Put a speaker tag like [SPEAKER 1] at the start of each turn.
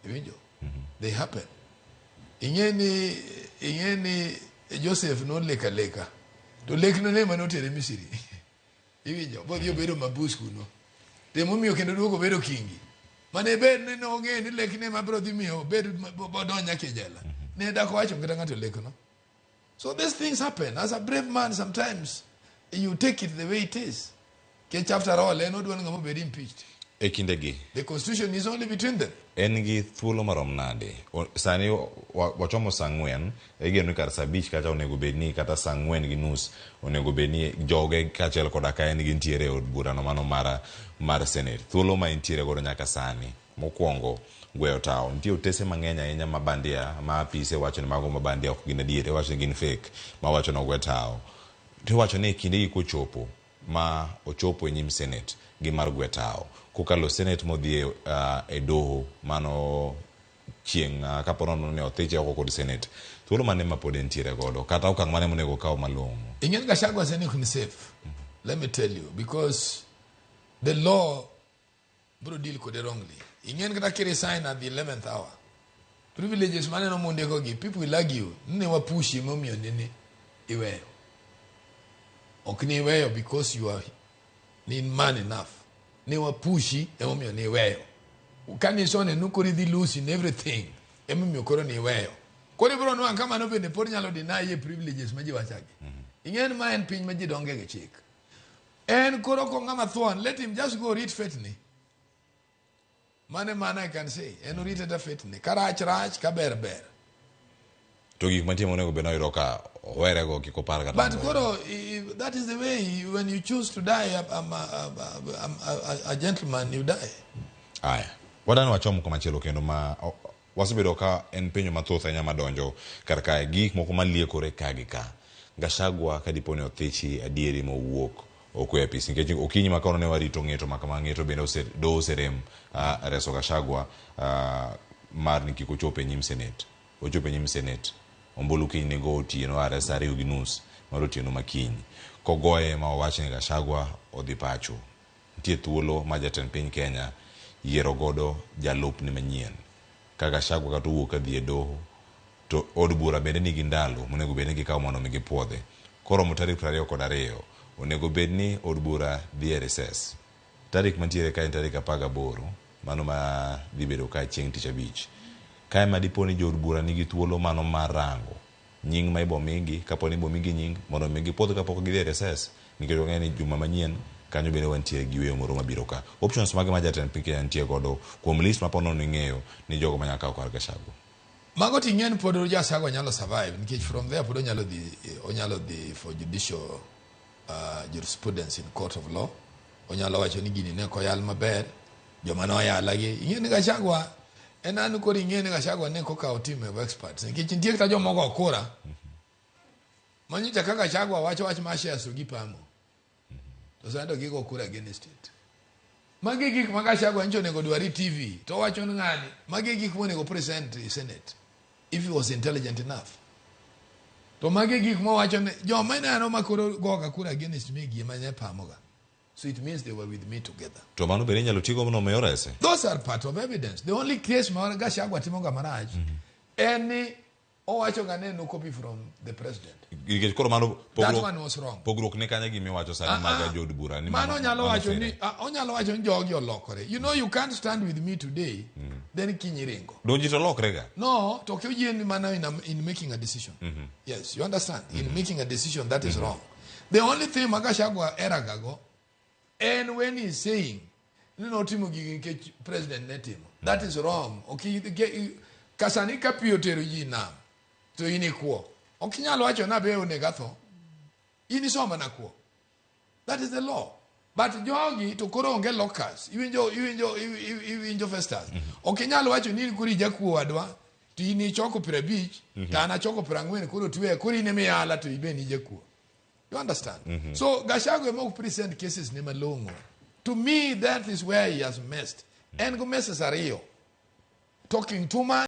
[SPEAKER 1] Iwinjo? They happen. Ing'e ni Joseph noleko aleka. To lekno ne ema notere Misri. Iwinjo? Bodhi obedo mabus kuno. To emomiyo kendo duogo bedo kingi. Mane bed ni nong'e ni lekne ma biro dhi miyo obed bodonj nyaka e jela. Ne dak owacho kata ng'ato lekno. So these things happen. As a brave man, sometimes you take it the way it is. Nikech after all, en odwa ni ng'ama obed impeached.
[SPEAKER 2] E kindegi
[SPEAKER 1] The constitution is only between them.
[SPEAKER 2] En gi thuolo marom nade? Sani wachomo saa 4, igeno ni kar saa 5 kacha onego bed ni, kata saa 4:30 onego bed ni joge kaachiel koda ka en gintiere e od burano mano mar Senate. Thuolo ma entiere godo nyaka sani, mokwongo gweyo tawo. Nitie otese mang'eny ahinya ma bandia ma apise wacho ni mago ma bandia, ok gin adier, iwacho ni gin fake ma wacho ni ogwe tawo. Tiwacho ni e kindegi kochopo ma ochopo e nyim Senate gi mar gwe tawo kokalo Senate modhi e doho mano chieng' kapo nono ni othiche oko kod Senate, thuolo mane ma pod entiere godo kata okang' mane monego okaw malong'o?
[SPEAKER 1] Ing'e ni Gachagua sani ok ni safe. Let me tell you, because the law bro deal kode wrongly. Ing'e ni kata kiresign at the 11th hour, privileges maneno mondiko gi, people will argue ni ne wapushi momiyo nini iweyo. Ok ni iweyo because you are ni man enough. Ne wapushi emomiyo ni iweyo. Kanisone nu koro idhi lose in everything emomiyo koro ni iweyo. Koro ibiro nwang' ka mano bende pod nyalo deny ye privileges ma ji wachagi. Ing'e ni ma en piny ma ji donge gi chik. En koro ko ng'ama thuon, let him just go read fate ni. Mane mana I can say. En orit ata fate ni. Ka rach rach, ka ber ber.
[SPEAKER 2] To gik mantie monego bed noyudo ka owerego kik opar kata
[SPEAKER 1] But
[SPEAKER 2] mondo.
[SPEAKER 1] Koro, that is the way when you choose to die, a gentleman, you die.
[SPEAKER 2] Aya, wadani wachom komachielo kendo ma wasebedo ka en penjo mathoth ahinya madonjo kar kae, gik moko maliekore ka gi ka. Gachagua ka dipo ni othichi adieri mowuok oko e apis, nikech okinyi ma kawuono ne warito ng'eto ma kama, ng'eto bende doho oserem reso Gachagua mar ni kik ochop e nyim Senate. Ochopo e nyim Senate, ombulu kiny nigo otieno are saa 2:30 mar otieno ma kiny. Kogoye ma owach ni Gachagua odhi pacho, nitie thuolo ma jatend piny Kenya yiero godo jalupne manyien. Ka Gachagua kata owuok ka dhi e doho, to od bura bende nigi ndalo monego bed ni gikawo mondo mi gipuodhe. Koromo tarik 22, onego bed ni od bura dhi e recess. Tarik mantiere ka en tarik 18, mano ma dhi bedo ka chieng' tich abich. Kae ma dipo ni jood bura nigi thuolo mano mar rango nying ma ibo migi, kapo ni ibo migi nying mondo mi gipuodh kapok gidhi e recess, nikech wang'eyo ni juma manyien kanyo bende wantie gi yueyo moro mabiro ka. Options mage ma jatend piny Kenya nitie godo kuom list ma ponono ing'eyo ni jogo manyalo kawo kar Gachagua?
[SPEAKER 1] Mago ting'e ni pod Gachagua nyalo survive nikech from there pod onyalo dhi for judicial jurisprudence in court of law. Onyalo wacho ni gini ne ok oyal maber, joma noyalagi. Ing'e ni Gachagua en an koro ing'e ni Gachagua ne kokawo team of experts nikech nitie kata joma ogo kura manyicha ka Gachagua wacho wach mar shares to gipamo to sani to gigo kura against it. Magi gik ma Gachagua nyicha onego dwar e TV to owacho ni ng'ani magi gik monego present e Senate if he was intelligent enough. To magi gik mowacho ni joma ineno ma koro goga kura against me gi ema ne pamoga. So it means they were with me together.
[SPEAKER 2] To mano bende inyalo tigo mondo mi orese?
[SPEAKER 1] Those are part of evidence. The only case ma Gachagua timoga marach en ni owacho ga ne no copy from the president.
[SPEAKER 2] Nikech koro mano
[SPEAKER 1] That one was wrong.
[SPEAKER 2] Pogruok ne kanye gimiwacho sani mag jood bura ni
[SPEAKER 1] mano nyalo
[SPEAKER 2] mano
[SPEAKER 1] wacho ni
[SPEAKER 2] fere.
[SPEAKER 1] Onyalo wacho ni jogi olokore. You can't stand with me today, then kiny iringo.
[SPEAKER 2] Donji to lokre ga.
[SPEAKER 1] No, to ok oyie ni mana in making a decision. Yes, you understand? In making a decision that is wrong. The only thing ma Gachagua eragago en when he's saying ni notimo gigi nikech president ne timo. That is wrong. Ok kasani ka pi otero ji nam to in ikwo. Ok inyal wacho na be onego atho. In isomo na kwo. That is the law. But jogi to koro onge locus. Iwinjo, Festus? Ok inyal wacho ni koro ijakuo wadwa to in ichoko 50 to an achoko 40, koro tiweya koro in emiyala to ibe ni ijakuo. You understand? So Gachagua ema ok present cases ne malong'o. To me, that is where he has messed. En go messes ariyo. Talking too much.